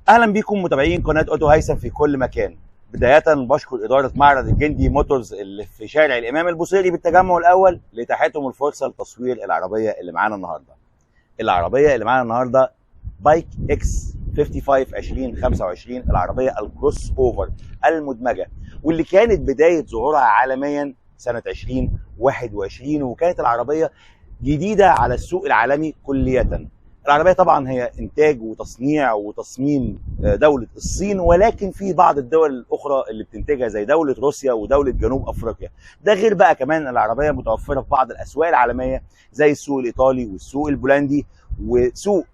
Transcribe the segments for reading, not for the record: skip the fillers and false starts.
اهلا بيكم متابعين قناة اوتو هيثم في كل مكان. بداية بشكر ادارة معرض الجندي موتورز اللي في شارع الامام البوصيري بالتجمع الاول لاتاحتهم الفرصة لتصوير العربية اللي معانا النهارده. العربية اللي معانا النهارده بايك X 55 2025، العربية ال crossover المدمجه، واللي كانت بداية ظهورها عالميا سنة 2021، وكانت العربية جديدة على السوق العالمي كليا. العربية طبعا هي إنتاج وتصنيع وتصميم دولة الصين، ولكن في بعض الدول الأخرى اللي بتنتجها زي دولة روسيا ودولة جنوب أفريقيا. ده غير بقى كمان العربية متوفرة في بعض الأسواق العالمية زي السوق الإيطالي والسوق البولندي وسوق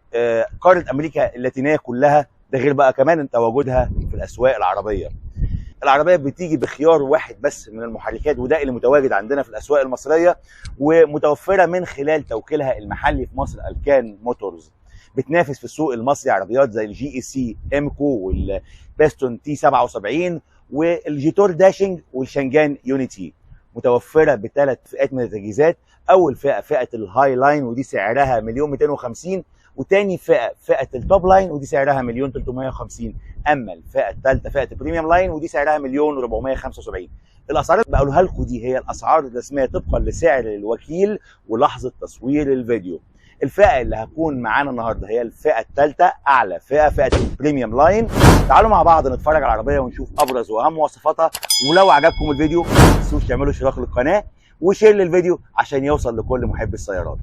قارة أمريكا اللاتينية كلها. ده غير بقى كمان تواجدها في الأسواق العربية. العربية بتيجي بخيار واحد بس من المحركات، وده اللي متواجد عندنا في الأسواق المصرية، ومتوفرة من خلال توكيلها المحلي في مصر الكان موتورز. بتنافس في السوق المصري عربيات زي ال GAC Emkoo والباستون T 77 والجيتور داشنج والشنجان يونيتي. متوفرة بثلاث فئات من التجهيزات. أول فئة فئة ال high line، ودي سعرها 1,250,000، وتاني فئة فئة ال top line، ودي سعرها 1,350,000. اما الفئة الثالثة فئة ال premium line، ودي سعرها 1,475,000. الاسعار اللي بقولها لكم دي هي الاسعار الرسمية طبقا لسعر الوكيل ولحظة تصوير الفيديو. الفئة اللي هتكون معانا النهارده هي الفئة الثالثة، اعلى فئة، فئة ال premium line. تعالوا مع بعض نتفرج على العربية ونشوف ابرز واهم مواصفاتها. ولو عجبكم الفيديو ما تنسوش تعملوا اشتراك للقناة و share للفيديو عشان يوصل لكل محب السيارات.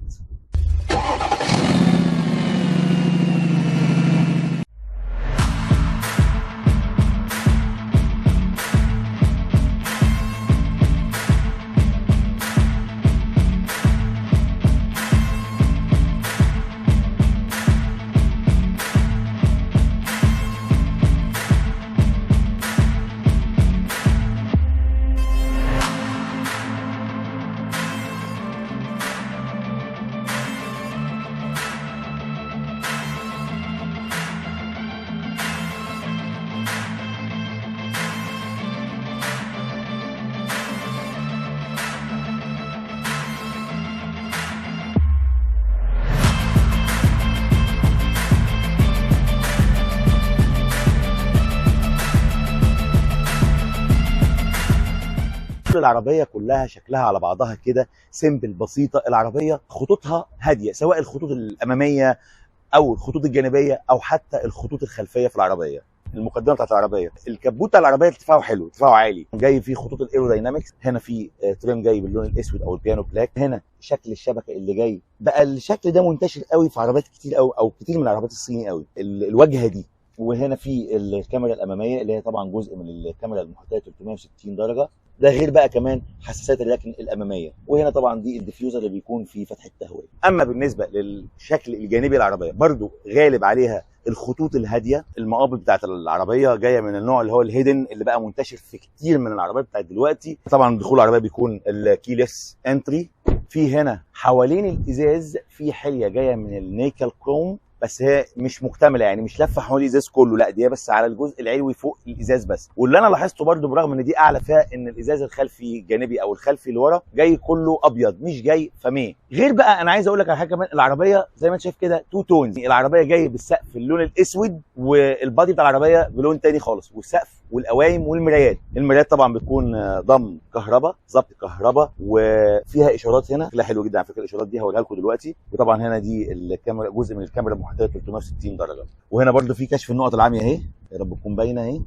العربية كلها شكلها على بعضها كده simple بسيطة. العربية خطوطها هادية، سواء الخطوط الأمامية أو الخطوط الجانبية أو حتى الخطوط الخلفية في العربية. المقدمة بتاعت العربية، الكبوت بتاع العربية ارتفاعه حلو، ارتفاعه عالي، جاي فيه خطوط ال aerodynamics. هنا في trim جاي باللون الاسود او ال piano black. هنا شكل الشبكة اللي جاي بقى، الشكل ده منتشر قوي في عربيات كتير قوي، او كتير من العربيات الصيني قوي، الواجهة دي. وهنا في الكاميرا الامامية اللي هي طبعا جزء من الكاميرا المحيطيه 360 درجه. ده غير بقى كمان حساسات الركن الامامية. وهنا طبعا دي ال diffuser اللي بيكون فيه فتحه تهوية. اما بالنسبة للشكل الجانبي العربية برضو غالب عليها الخطوط الهادية. المقابض بتاعت العربية جاية من النوع اللي هو ال hidden اللي بقى منتشر في كتير من العربيات بتاعت دلوقتي. طبعا دخول العربية بيكون ال keyless entry. في هنا حوالين الازاز في حليه جاية من ال nickel chrome، بس هي مش مكتملة، يعني مش لفه حوالين الازاز كله، لا دي بس على الجزء العلوي فوق الازاز بس. واللي انا لاحظته برده برغم ان دي اعلى فئة، ان الازاز الخلفي الجانبي او الخلفي اللي ورا جاي كله ابيض، مش جاي فميه. غير بقى انا عايز اقول لك على حاجة كمان، العربية زي ما انت شايف كده two tones. العربية جاي بالسقف اللون الاسود، وال body بتاع العربية بلون تاني خالص، والسقف والقوايم والمرايات. المرايات طبعا بتكون ضم كهرباء، ظبط كهرباء، وفيها اشارات هنا شكلها حلو جدا على فكرة. الاشارات دي هوريها لكم دلوقتي. وطبعا هنا دي الكاميرا، جزء من الكاميرا المحيطيه 360 درجه. وهنا برده في كشف النقط العامية اهي، يا رب تكون باينة اهي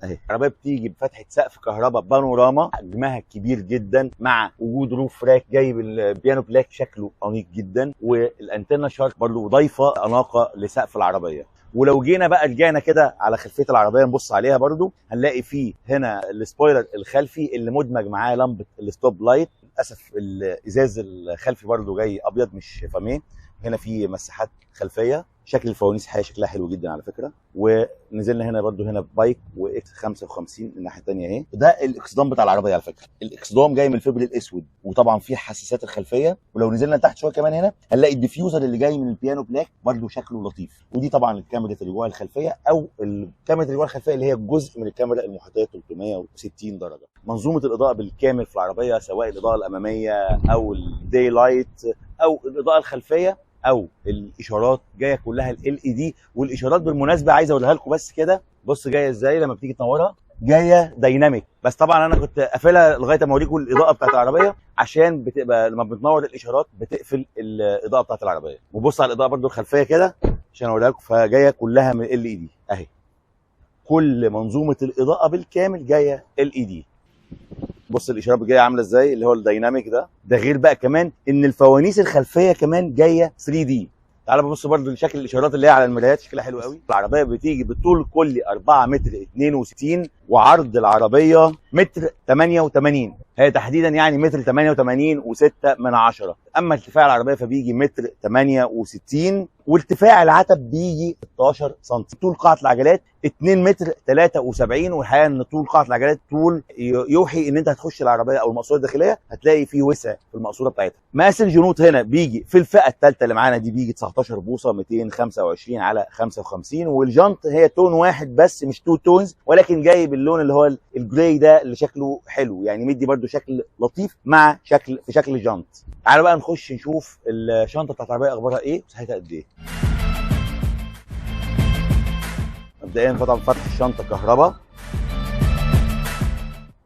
اهي. العربية بتيجي بفتحه سقف كهرباء بانوراما، حجمها كبير جدا، مع وجود roof rack جاي بال piano black شكله انيق جدا، والانتنه shark برده ضايفه اناقة لسقف العربية. ولو جينا بقى رجعنا كده على خلفية العربية نبص عليها برده، هنلاقي فيه هنا ال spoiler الخلفي اللي مدمج معاه لمبة ال stop light. للاسف الازاز الخلفي برده جاي ابيض مش فاميه. هنا في مساحات خلفية، شكل الفوانيس حاجة شكلها حلو جدا على فكرة. ونزلنا هنا برده هنا بايك و X 55 الناحية الثانية اهي. ده الاكسدام بتاع العربية على فكرة، الاكسدام جاي من الفبر الاسود، وطبعا فيه حساسات الخلفية. ولو نزلنا تحت شوية كمان هنا هنلاقي ال diffuser اللي جاي من ال piano black برده شكله لطيف. ودي طبعا الكاميرا الرجوع الخلفية، او الكاميرا الرجوع الخلفية اللي هي جزء من الكاميرا المحيطيه 360 درجه. منظومة الاضاءة بالكامل في العربية، سواء الاضاءة الامامية او ال daylight او الاضاءة الخلفية، او الاشارات جاية كلها LED. والاشارات بالمناسبة عايز اقولها لكم بس كده، بص جاية ازاي لما بتيجي تنورها، جاية dynamic. بس طبعا انا كنت قافلها لغاية ما اوريكم الاضاءة بتاعت العربية، عشان بتبقى لما بتنور الاشارات بتقفل الاضاءة بتاعت العربية. وبص على الاضاءة برده الخلفية كده عشان اوريها لكم، فجايه كلها من LED اهي، كل منظومة الاضاءة بالكامل جاية LED. بص الاشارات جاية عامله ازاي اللي هو ال dynamic ده. ده غير بقى كمان ان الفوانيس الخلفية كمان جاية 3D. تعالى بص برده لشكل الاشارات اللي هي على المرايات، شكلها حلو قوي. العربية بتيجي بالطول الكلي 4 متر 62، وعرض العربية متر 88، هي تحديدا يعني متر 88 و6 من 10. اما ارتفاع العربية فبيجي متر 68، وارتفاع العتب بيجي 16 سم. طول قاعة العجلات 2 متر 73، والحقيقة ان طول قاعة العجلات طول يوحي ان انت هتخش العربية او المقصورة الداخلية هتلاقي فيه وسع في المقصورة بتاعتها. مقاس الجنوط هنا بيجي في الفئة الثالثة اللي معانا دي بيجي 19 بوصه 225 على 55، والجنط هي tone واحد بس مش two tones، ولكن جاي باللون اللي هو ال gray ده اللي شكله حلو، يعني مدي برده شكل لطيف مع شكل في شكل الجنط. تعالوا بقى نخش نشوف الشنطة بتاعت العربية اخبارها ايه ومساحتها قد ايه. مبدئيا طبعا فتح الشنطة كهرباء،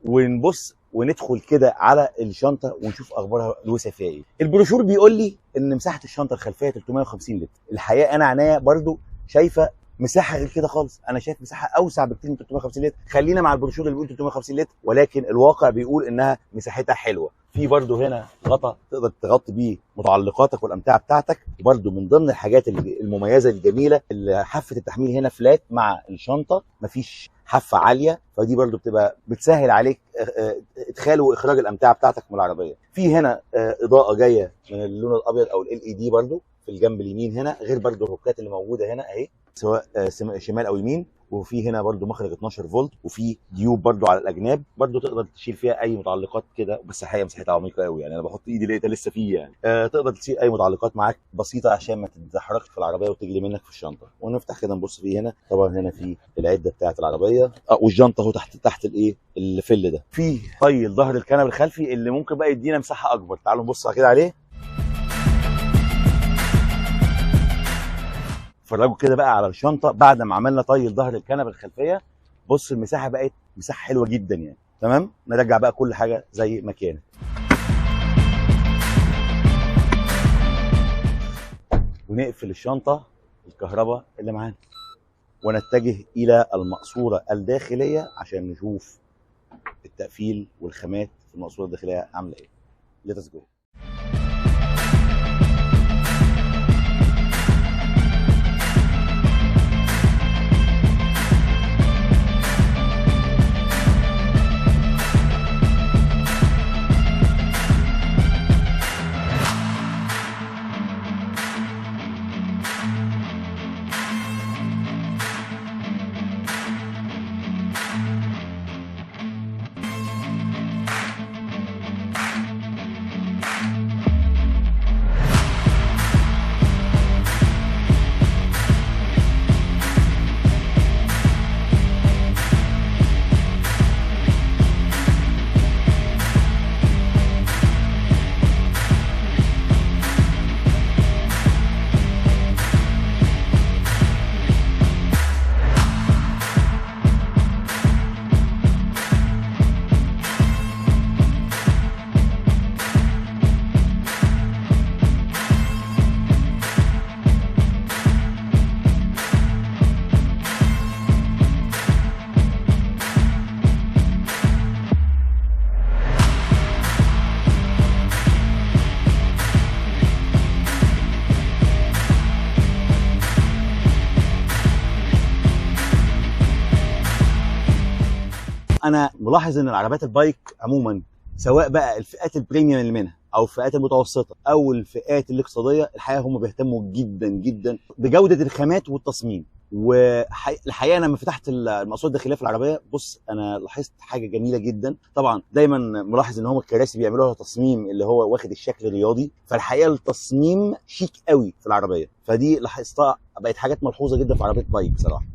ونبص وندخل كده على الشنطة ونشوف اخبارها الوسع فيها ايه. البروشور بيقول لي ان مساحة الشنطة الخلفية 350 لتر. الحقيقة انا عينيا برده شايفه مساحة غير كده خالص، انا شايف مساحة اوسع بكتير من 350 لتر. خلينا مع البروشور اللي بيقول 350 لتر، ولكن الواقع بيقول انها مساحتها حلوة. في برده هنا غطا تقدر تغطي بيه متعلقاتك والامتعة بتاعتك. وبرده من ضمن الحاجات المميزة الجميلة اللي حافة التحميل هنا flat مع الشنطة، مفيش حافة عالية، فدي برده بتبقى بتسهل عليك ادخال واخراج الامتعة بتاعتك من العربية. في هنا اضاءه جاية من اللون الابيض او LED برده في الجنب اليمين هنا، غير برده الهوكات اللي موجودة هنا اهي سواء شمال او يمين. وفي هنا برده مخرج 12 فولت، وفي جيوب برده على الاجناب برده تقدر تشيل فيها اي متعلقات كده. بس الحقيقة مساحتها عميقة قوي، يعني انا بحط ايدي لقيتها لسه فيه يعني. تقدر تشيل اي متعلقات معاك بسيطة عشان ما تتحركش في العربية وتجري منك في الشنطة. ونفتح كده نبص فيه هنا، طبعا هنا في العدة بتاعه العربية، والجنطه اهو تحت الايه الفل ده. في طي ظهر الكنب الخلفي اللي ممكن بقى يدينا مساحة اكبر، تعالوا نبص كده عليه. اتفرجوا كده بقى على الشنطة بعد ما عملنا طي ظهر الكنبة الخلفية. بص المساحة بقت مساحة حلوة جدا يعني. تمام، نرجع بقى كل حاجة زي ما كانت. ونقفل الشنطة الكهرباء اللي معانا، ونتجه الى المقصورة الداخلية عشان نشوف التقفيل والخامات في المقصورة الداخلية عامله ايه. Let's go. انا ملاحظ ان العربيات البايك عموما سواء بقى الفئات ال premium اللي منها او الفئات المتوسطة او الفئات الاقتصادية، الحقيقة هم بيهتموا جدا جدا بجوده الخامات والتصميم. والحقيقة انا لما فتحت المقصورة الداخلية في العربية، بص انا لاحظت حاجة جميلة جدا. طبعا دايما ملاحظ ان هم الكراسي بيعملوها تصميم اللي هو واخد الشكل الرياضي، فالحقيقة التصميم شيك قوي في العربية، فدي لاحظتها بقت حاجات ملحوظة جدا في عربية بايك بصراحة.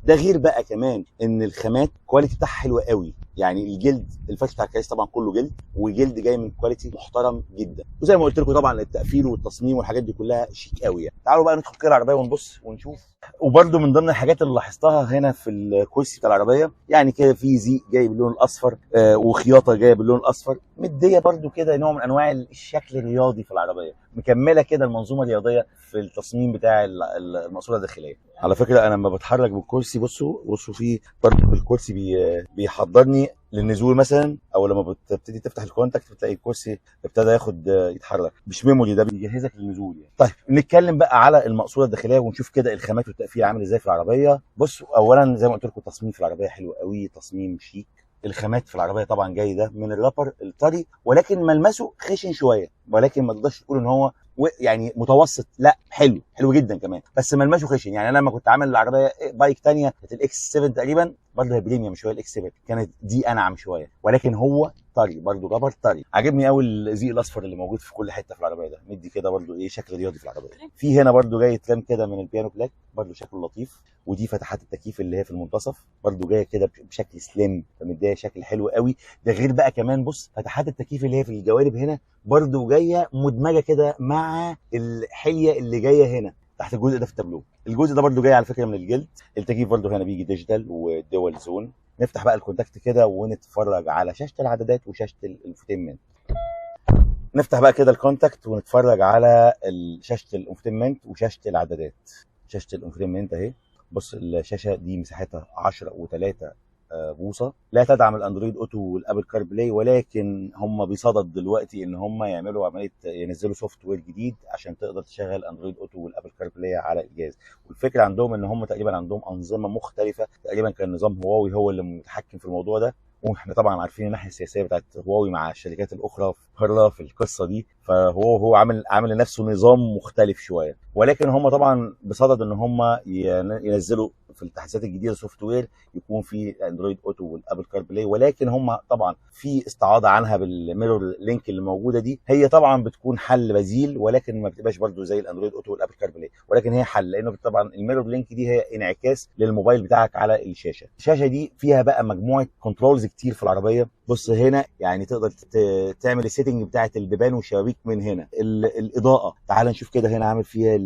ده غير بقى كمان ان الخامات quality بتاعها حلوة قوي، يعني الجلد، الفرش بتاع الكراسي طبعا كله جلد، وجلد جاي من quality محترم جدا. وزي ما قلت لكم طبعا التقفيل والتصميم والحاجات دي كلها شيك قوي يعني. تعالوا بقى ندخل كده العربية ونبص ونشوف. وبرده من ضمن الحاجات اللي لاحظتها هنا في الكرسي بتاع العربية، يعني كده في زيق جاي باللون الاصفر، وخياطه جاية باللون الاصفر، مديه برده كده نوع من انواع الشكل الرياضي في العربية، مكملة كده المنظومة الرياضية في التصميم بتاع المقصورة الداخلية. على فكرة انا لما بتحرك بالكرسي، بصوا في برده الكرسي بيحضرني للنزول مثلا، او لما بتبتدي تفتح ال contact بتلاقي الكرسي ابتدى ياخد يتحرك، مش memory، ده بيجهزك للنزول يعني. طيب نتكلم بقى على المقصورة الداخلية ونشوف كده الخامات والتقفيل عامل ازاي في العربية. بصوا اولا زي ما قلت لكم التصميم في العربية حلو قوي، تصميم شيك. الخامات في العربية طبعا جاي ده من ال rubber الطري، ولكن ملمسه خشن شوية، ولكن ما تقدرش تقول ان هو يعني متوسط، لا حلو حلو جدا كمان، بس ملمسه خشن. يعني انا لما كنت عامل العربية bike ثانية كانت ال X7 تقريبا، برضه هي premium شوية ال X7، كانت دي انعم شوية، ولكن هو طري برضه، rubber طري. عاجبني قوي الزيق الاصفر اللي موجود في كل حتة في العربية ده، مدي كده برضه ايه شكل رياضي في العربية. في هنا برضه جاي trim كده من ال piano black، برضه شكله لطيف. ودي فتحات التكييف اللي هي في المنتصف برضه جاية كده بشكل slim، فمديها شكل حلو قوي. ده غير بقى كمان بص فتحات التكييف اللي هي في الجوانب هنا برضه جاية مدمجه كده مع الحلية اللي جاية هنا تحت الجزء ده في التابلو. الجزء ده برضه جاي على فكرة من الجلد. التكييف برضه هنا بيجي digital و dual zone. نفتح بقى ال contact كده ونتفرج على شاشة العدادات وشاشه ال infotainment. نفتح بقى كده ال contact ونتفرج على شاشة ال infotainment وشاشه العدادات. شاشة ال infotainment اهي، بص الشاشة دي مساحتها 10.3 بوصه، لا تدعم ال Android Auto وال Apple CarPlay، ولكن هم بصدد دلوقتي ان هم يعملوا عملية ينزلوا software جديد عشان تقدر تشغل Android Auto وال Apple CarPlay على الجهاز. والفكرة عندهم ان هم تقريبا عندهم انظمة مختلفة، تقريبا كان نظام هواوي هو اللي متحكم في الموضوع ده، واحنا طبعا عارفين الناحية السياسية بتاعت هواوي مع الشركات الاخرى بره في القصة دي، فهو هو عامل لنفسه نظام مختلف شوية. ولكن هم طبعا بصدد ان هم ينزلوا في التحديثات الجديدة software يكون فيه Android Auto وال Apple CarPlay، ولكن هم طبعا في استعاضه عنها بال MirrorLink اللي موجودة دي. هي طبعا بتكون حل بديل، ولكن ما بتبقاش برده زي ال Android Auto وال Apple CarPlay، ولكن هي حل، لانه طبعا ال MirrorLink دي هي انعكاس للموبايل بتاعك على الشاشة. الشاشة دي فيها بقى مجموعة controls كتير في العربية. بص هنا يعني تقدر تعمل ال setting بتاعه البيبان والشبابيك من هنا. الاضاءة تعال نشوف كده هنا عامل فيها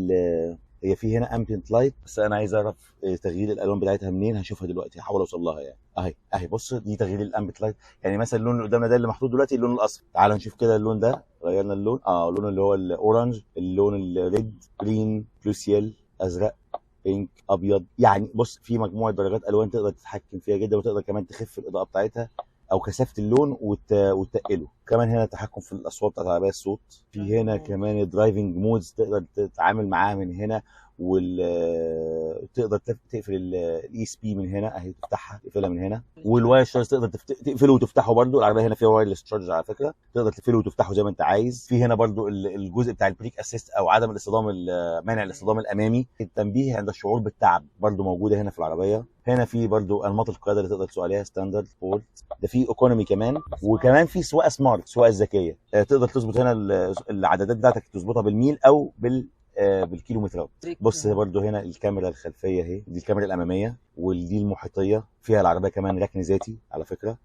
هي في هنا ambient light، بس انا عايز اعرف تغيير الالوان بتاعتها منين، هشوفها دلوقتي هحاول اوصل لها يعني. اهي بص دي تغيير ال ambient light، يعني مثلا اللون اللي قدامنا ده اللي محطوط دلوقتي اللون الاصفر. تعال نشوف كده اللون ده، غيرنا اللون، اللون اللي هو ال orange، اللون ال red، green، blue ciel، ازرق، pink، ابيض. يعني بص في مجموعة درجات الوان تقدر تتحكم فيها جدا، وتقدر كمان تخف الاضاءة بتاعتها او كثافة اللون وتقله. كمان هنا تحكم في الاصوات بتاعت العربية، الصوت في هنا كمان ال driving modes تقدر تتعامل معاها من هنا، وتقدر تقفل ال ESP من هنا اهي، تفتحها تقفلها من هنا. وال wireless charge تقدر تقفله وتفتحه برده. العربية هنا فيها wireless charge على فكرة، تقدر تقفله وتفتحه زي ما انت عايز. في هنا برده الجزء بتاع ال brake assist او عدم الاصطدام، مانع الاصطدام الامامي، التنبيه عند الشعور بالتعب برده موجودة هنا في العربية. هنا في برده انماط القيادة اللي تقدر تسوق عليها، standard، sport، ده في economy كمان، وكمان في سواقة smart، السواقة الذكية، تقدر تظبط هنا العدادات بتاعتك، تظبطها بالميل او بالكيلومترات. بص برده هنا الكاميرا الخلفية اهي، دي الكاميرا الامامية ودي المحيطيه. فيها العربية كمان ركن ذاتي على فكرة.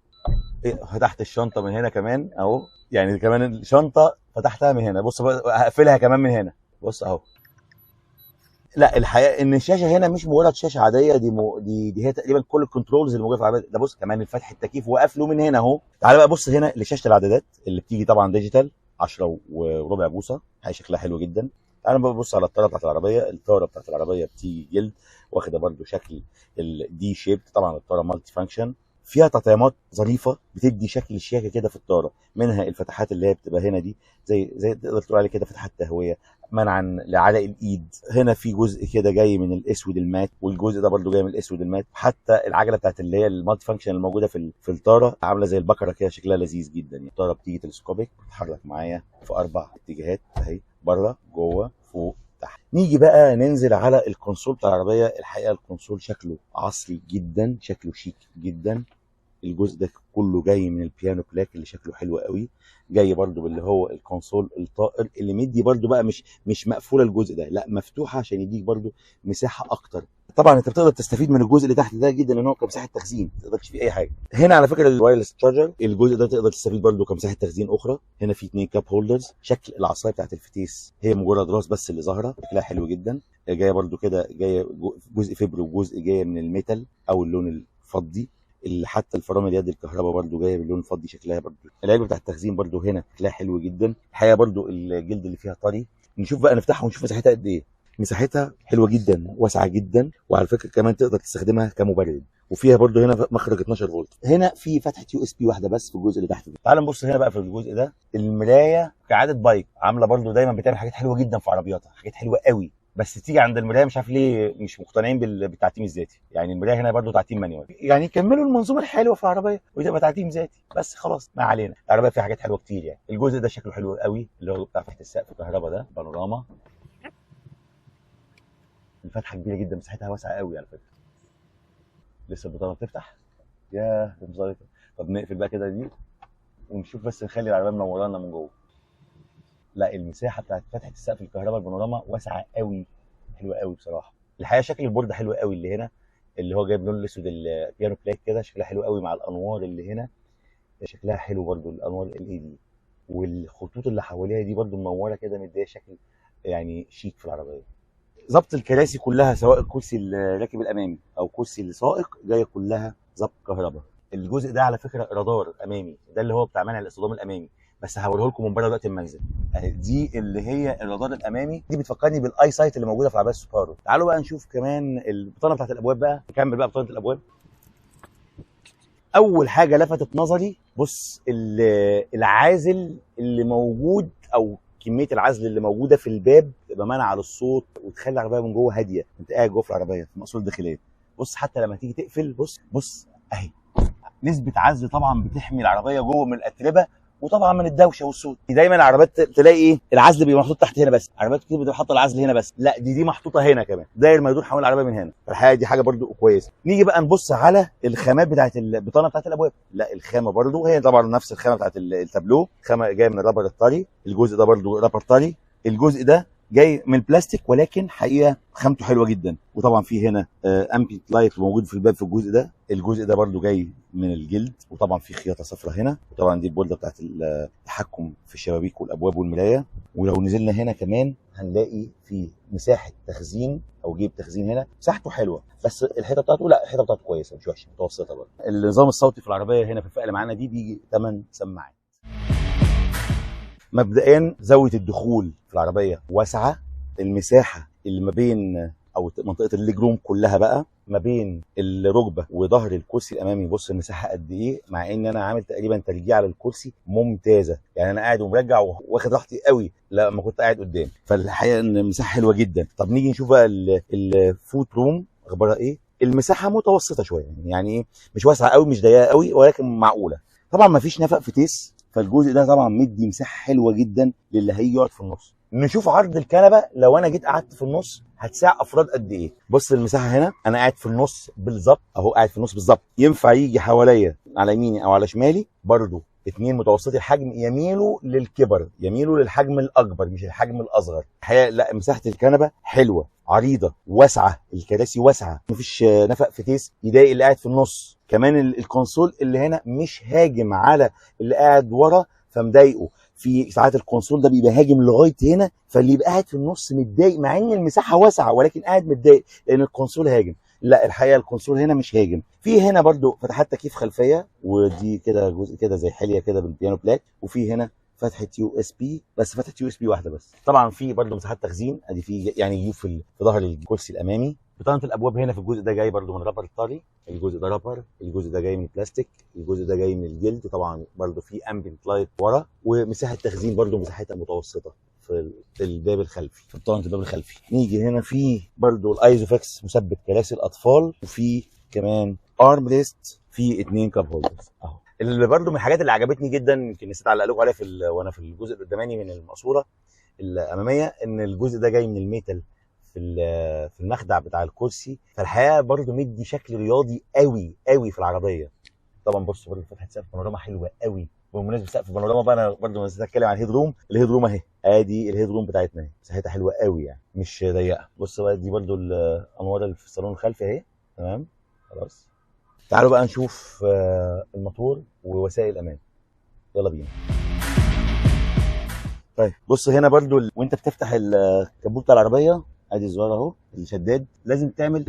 فتحت الشنطة من هنا كمان اهو، يعني كمان الشنطة فتحتها من هنا. بص هقفلها كمان من هنا، بص اهو. لا الحقيقة ان الشاشة هنا مش مجرد شاشة عادية، دي دي هي تقريبا كل ال controls اللي موجودة في العربية. ده بص كمان الفتح التكييف وقفله من هنا اهو. تعالى بقى بص هنا لشاشه العدادات اللي بتيجي طبعا digital 10.25 بوصه، حاجة شكلها حلو جدا. تعالى بقى بص على الطاره بتاعت العربية. الطاره بتاعت العربية بتيجي جلد، واخده برده شكل ال D shape. طبعا الطاره multi function، فيها تطعيمات ظريفة بتدي شكل شياكه كده في الطاره، منها الفتحات اللي هي بتبقى هنا دي زي تقدر تقول عليه كده فتحات تهوية منعا لعلق الايد. هنا في جزء كده جاي من الاسود ال matte، والجزء ده برده جاي من الاسود ال matte. حتى العجلة بتاعت اللي هي ال multi function الموجودة في الطاره عامله زي البكرة كده، شكلها لذيذ جدا. يعني الطاره بتيجي telescopic، بتتحرك معايا في 4 اتجاهات اهي، بره، جوه، فوق، تحت. نيجي بقى ننزل على ال console بتاع العربية. الحقيقة ال console شكله عصري جدا، شكله شيك جدا. الجزء ده كله جاي من ال piano black اللي شكله حلو قوي، جاي برده باللي هو ال console الطائر اللي مدي برده بقى مش مقفولة الجزء ده، لا مفتوحة عشان يديك برده مساحة اكتر. طبعا انت بتقدر تستفيد من الجزء اللي تحت ده جدا لان هو كمساحه تخزين، ما تقدرش فيه اي حاجة. هنا على فكرة ال wireless charger، الجزء ده تقدر تستفيد برده كمساحه تخزين اخرى. هنا في 2 cup holders. شكل العصاية بتاعت الفتيس هي مجرد راس بس اللي ظاهره، شكلها حلو جدا. جاية برده كده، جاية جزء fiber وجزء جاية من ال metal او اللون الفضي. اللي حتى الفرامل يد الكهرباء برده جاية باللون الفضي، شكلها برده. العلبة بتاعت التخزين برده هنا شكلها حلو جدا. الحقيقة برده الجلد اللي فيها طري. نشوف بقى، نفتحها ونشوف مساحتها قد ايه. مساحتها حلوة جدا، واسعة جدا، وعلى فكرة كمان تقدر تستخدمها كمبرد. وفيها برده هنا مخرج 12 فولت. هنا في فتحه USB واحدة بس في الجزء اللي تحت ده. تعال نبص هنا بقى في الجزء ده. المراية كعادة بايك عامله برده دايما بتعمل حاجات حلوة جدا في عربياتها، حاجات حلوة قوي، بس تيجي عند المراية مش عارف ليه مش مقتنعين بالتعتيم الذاتي. يعني المراية هنا برده تعتيم manual، يعني يكملوا المنظومة الحلوة في العربية وتبقى تعتيم ذاتي بس، خلاص ما علينا. العربية فيها حاجات حلوة كتير يعني. الجزء ده شكله حلو قوي اللي هو بتاع فتحه السقف الكهرباء ده، بانوراما. الفتحة كبيرة جدا، مساحتها واسعة قوي على فكرة. لسه البطانة بتفتح، ياه ده مزيطه. طب نقفل بقى كده دي ونشوف، بس نخلي العربية منورانا من جوه. لا المساحة بتاعت فتحه السقف الكهرباء البانوراما واسعة قوي، حلوة قوي بصراحة. الحقيقة شكل البورده حلو قوي اللي هنا، اللي هو جايب لون الاسود ال piano black كده، شكلها حلو قوي مع الانوار اللي هنا، شكلها حلو برده الانوار ال LED، والخطوط اللي حواليها دي برده منورة كده، مديه شكل يعني شيك في العربية. ظبط الكراسي كلها سواء الكرسي الراكب الامامي او كرسي السائق جاية كلها ظبط كهرباء. الجزء ده على فكرة رادار امامي، ده اللي هو بتاع منع الاصطدام الامامي، بس هوريه لكم من بره دلوقتي المنزل. دي اللي هي الرادار الامامي، دي بتفكرني بال EyeSight اللي موجودة في عربية سوبارو. تعالوا بقى نشوف كمان البطانة بتاعت الابواب بقى، نكمل بقى بطانه الابواب. اول حاجة لفتت نظري، بص العازل اللي موجود او كمية العزل اللي موجودة في الباب، تبقى مانعة للصوت وتخلي العربية من جوه هادية. انت قاعد جوه في العربية في المقصورة الداخلية، بص حتى لما تيجي تقفل، بص بص اهي نسبه عزل طبعا بتحمي العربية جوه من الاتربه وطبعا من الدوشة والصوت. دايما العربيات تلاقي ايه، العزل بيبقى محطوط تحت هنا بس، عربيات كتير بتبقى حاطه العزل هنا بس، لا دي محطوطة هنا كمان، داير ما يدور حوالين العربية من هنا. فالحقيقة دي حاجة برده كويسة. نيجي بقى نبص على الخامات بتاعت البطانة بتاعت الابواب. لا الخامة برده هي طبعا نفس الخامة بتاعت التابلو، خامة جاية من ال rubber الطري، الجزء ده برده rubber طري، الجزء ده جاي من البلاستيك ولكن حقيقة خامته حلوة جدا. وطبعا في هنا ambient light موجود في الباب في الجزء ده، الجزء ده برده جاي من الجلد، وطبعا في خياطة صفراء هنا، وطبعا دي البورده بتاعت التحكم في الشبابيك والابواب والمرايه. ولو نزلنا هنا كمان هنلاقي في مساحة تخزين او جيب تخزين هنا، مساحته حلوة بس الحيطة بتاعته لا الحيطة بتاعته كويسة مش وحشة، متوسطه برده. النظام الصوتي في العربية هنا في الفئة اللي معانا دي بيجي 8 سماعات. مبدئيا زاوية الدخول في العربية واسعة، المساحة اللي ما بين او منطقة ال leg room كلها بقى ما بين الركبة وظهر الكرسي الامامي، بص المساحة قد ايه، مع ان انا عامل تقريبا ترجيع للكرسي ممتازة، يعني انا قاعد ومرجع واخد راحتي قوي لما كنت قاعد قدام. فالحقيقة ان المساحة حلوة جدا. طب نيجي نشوف بقى ال foot room اخبارها ايه. المساحة متوسطه شوية، يعني ايه، مش واسعة قوي مش ضيقه قوي ولكن معقولة. طبعا ما فيش نفق فتيس، فالجزء ده طبعا مدي مساحة حلوة جدا للي هيجي يقعد في النص. نشوف عرض الكنبة، لو انا جيت قعدت في النص هتساع افراد قد ايه. بص المساحة هنا، انا قاعد في النص بالظبط اهو، قاعد في النص بالظبط، ينفع يجي حواليا على يميني او على شمالي برضو اتنين متوسطي الحجم، يميلوا للكبر، يميلوا للحجم الاكبر مش الحجم الاصغر. الحقيقة لا مساحة الكنبة حلوة، عريضة، واسعة، الكراسي واسعة، مفيش نفق فتيس يضايق اللي قاعد في النص. كمان ال console اللي هنا مش هاجم على اللي قاعد ورا فمضايقه، في ساعات ال console ده بيبقى هاجم لغاية هنا، فاللي يبقى قاعد في النص متضايق مع ان المساحة واسعة ولكن قاعد متضايق لان ال console هاجم. لا الحقيقة ال console هنا مش هاجم. في هنا برده فتحات تكييف خلفية، ودي كده جزء كده زي حليه كده بال piano black، وفي هنا فتحه USB بس، فتحه USB واحدة بس. طبعا في برده مساحات تخزين، ادي في يعني جيوب في ظهر الكرسي الامامي. بطانه الابواب هنا في الجزء ده جاي برده من rubber طري، الجزء ده rubber، الجزء ده جاي من البلاستيك، الجزء ده جاي من الجلد. طبعا برده في ambient light ورا، ومساحة تخزين برده مساحتها متوسطه في الباب الخلفي، في بطانه الباب الخلفي. نيجي هنا في برده ال ISOFIX مثبت كراسي الاطفال، وفي كمان arm rest، في 2 cup holders اهو. اللي برده من الحاجات اللي عجبتني جدا، يمكن نسيت اعلق لكم عليها وانا في الجزء القداماني من المقصورة الامامية، ان الجزء ده جاي من ال metal في المخدع بتاع الكرسي، فالحقيقة برده مدي شكل رياضي قوي قوي في العربية. طبعا بصوا برده فتحه سقف بانوراما حلوة قوي. بمناسبة سقف البانوراما بقى، انا برضه نسيت اتكلم عن ال head room. ال head room اهي، ادي ال head room بتاعتنا اهي، مساحتها حلوة قوي يعني، مش ضيقه. بص بقى، دي برضه الانوار اللي في الصالون الخلفي اهي. تمام، خلاص. تعالوا بقى نشوف الموتور ووسائل الامان، يلا بينا. طيب بص هنا برضو وانت بتفتح الكبوت بتاع العربية، ادي الزرار اهو الشداد، لازم تعمل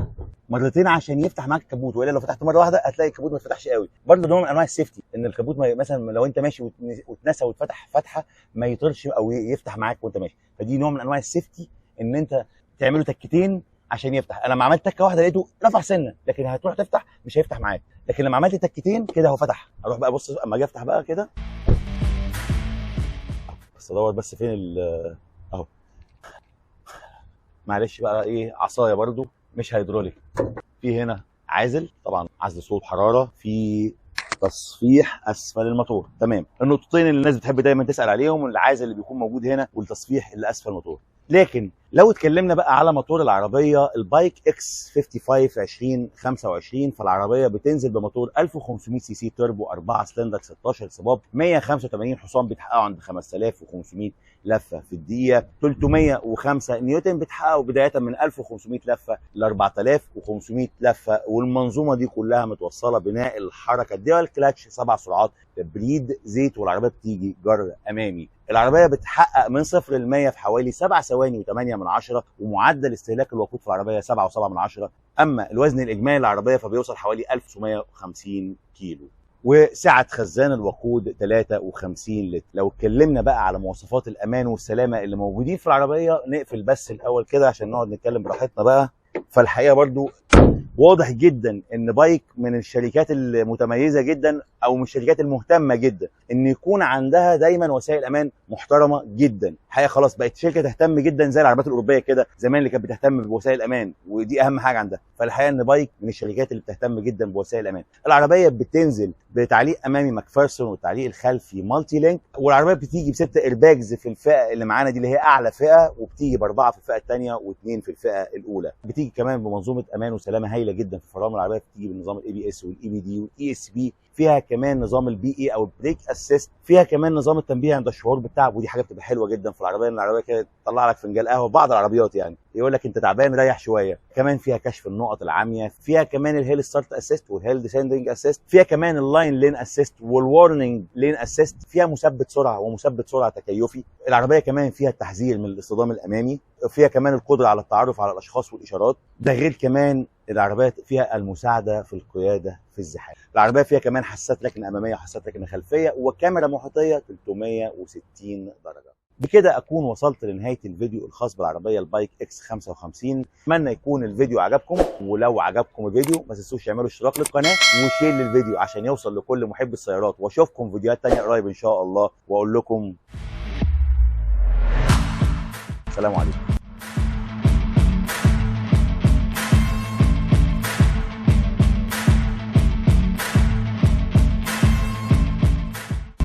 مرتين عشان يفتح معاك الكبوت، والا لو فتحت مرة واحدة هتلاقي الكبوت ما اتفتحش قوي. برضو نوع من انواع ال safety، ان الكبوت ما مثلا لو انت ماشي واتنسى واتفتح فتحه ما يطرش او يفتح معاك وانت ماشي. فدي نوع من انواع ال safety، ان انت تعمله تكتين عشان يفتح. انا لما عملت تكه واحدة لقيته رفع سنة، لكن هتروح تفتح مش هيفتح معاك. لكن لما عملت تكتين كده هو فتح. اروح بقى بص اما اجي افتح بقى كده، بس ادور بس فين اهو. معلش بقى، ايه عصاية برضو مش هيدروليك. في هنا عازل، طبعا عزل صوت حرارة، في تصفيح اسفل الموتور. تمام، النقطتين اللي الناس بتحب دايما تسال عليهم، العازل اللي بيكون موجود هنا والتصفيح اللي اسفل الموتور. لكن لو اتكلمنا بقى على موتور العربية البايك X 55 2025، فالعربيه بتنزل بموتور 1500 سي سي توربو 4 سلندر 16 صباب، 185 حصان بيتحققوا عند 5500 لفه في الدقيقة، 305 نيوتن بتحققوا بداية من 1500 لفه ل 4500 لفه. والمنظومه دي كلها متوصله بناقل الحركة dual clutch 7 سرعات، تبريد زيت، والعربية بتيجي جر امامي. العربية بتحقق من 0 ل 100 في حوالي 7 ثواني و8 من 10، ومعدل استهلاك الوقود في العربية 7.7 من 10. اما الوزن الاجمالي للعربية فبيوصل حوالي 1950 كيلو، وسعه خزان الوقود 53 لتر. لو اتكلمنا بقى على مواصفات الامان والسلامة اللي موجودين في العربية، نقفل بس الاول كده عشان نقعد نتكلم براحتنا بقى. فالحقيقة برضو واضح جدا ان بايك من الشركات المتميزة جدا، او من الشركات المهتمة جدا ان يكون عندها دايما وسائل امان محترمه جدا. الحقيقة خلاص بقت شركة تهتم جدا زي العربيات الاوروبية كده زمان اللي كانت بتهتم بوسائل الامان، ودي اهم حاجة عندها. فالحقيقة ان بايك من الشركات اللي بتهتم جدا بوسائل الامان. العربية بتنزل بتعليق امامي ماكفيرسون والتعليق الخلفي multi-link، والعربية بتيجي ب6 airbags في الفئة اللي معانا دي اللي هي اعلى فئة، وبتيجي ب4 في الفئة الثانية و2 في الفئة الاولى. بتيجي كمان بمنظومة امان وسلامه هايلة جدا في فرامل العربية، بتيجي بنظام ال ABS وال EBD وال ESP، فيها كمان نظام ال BA او ال brake assist، فيها كمان نظام التنبيه عند الشعور بالتعب، ودي حاجة بتبقى حلوة جدا في العربية، ان العربية كده تطلع لك فنجان قهوة. بعض العربيات يعني يقول لك انت تعبان ريح شوية. كمان فيها كشف النقط العامية، فيها كمان ال hill start assist وال hill descending assist، فيها كمان ال line lane assist وال warning lane assist، فيها مثبت سرعة ومثبت سرعة تكيفي. العربية كمان فيها التحذير من الاصطدام الامامي، فيها كمان القدرة على التعرف على الاشخاص والاشارات. ده غير كمان العربية فيها المساعدة في القيادة في الزحام. العربية فيها كمان حساسات ركن امامية وحساسات ركن خلفية وكاميرا محيطيه 360 درجه. بكده اكون وصلت لنهاية الفيديو الخاص بالعربية البايك X 55. اتمنى يكون الفيديو عجبكم، ولو عجبكم الفيديو ما تنسوش تعملوا اشتراك للقناة و share للفيديو عشان يوصل لكل محب السيارات، واشوفكم فيديوهات تانية قريب ان شاء الله، واقول لكم سلام عليكم.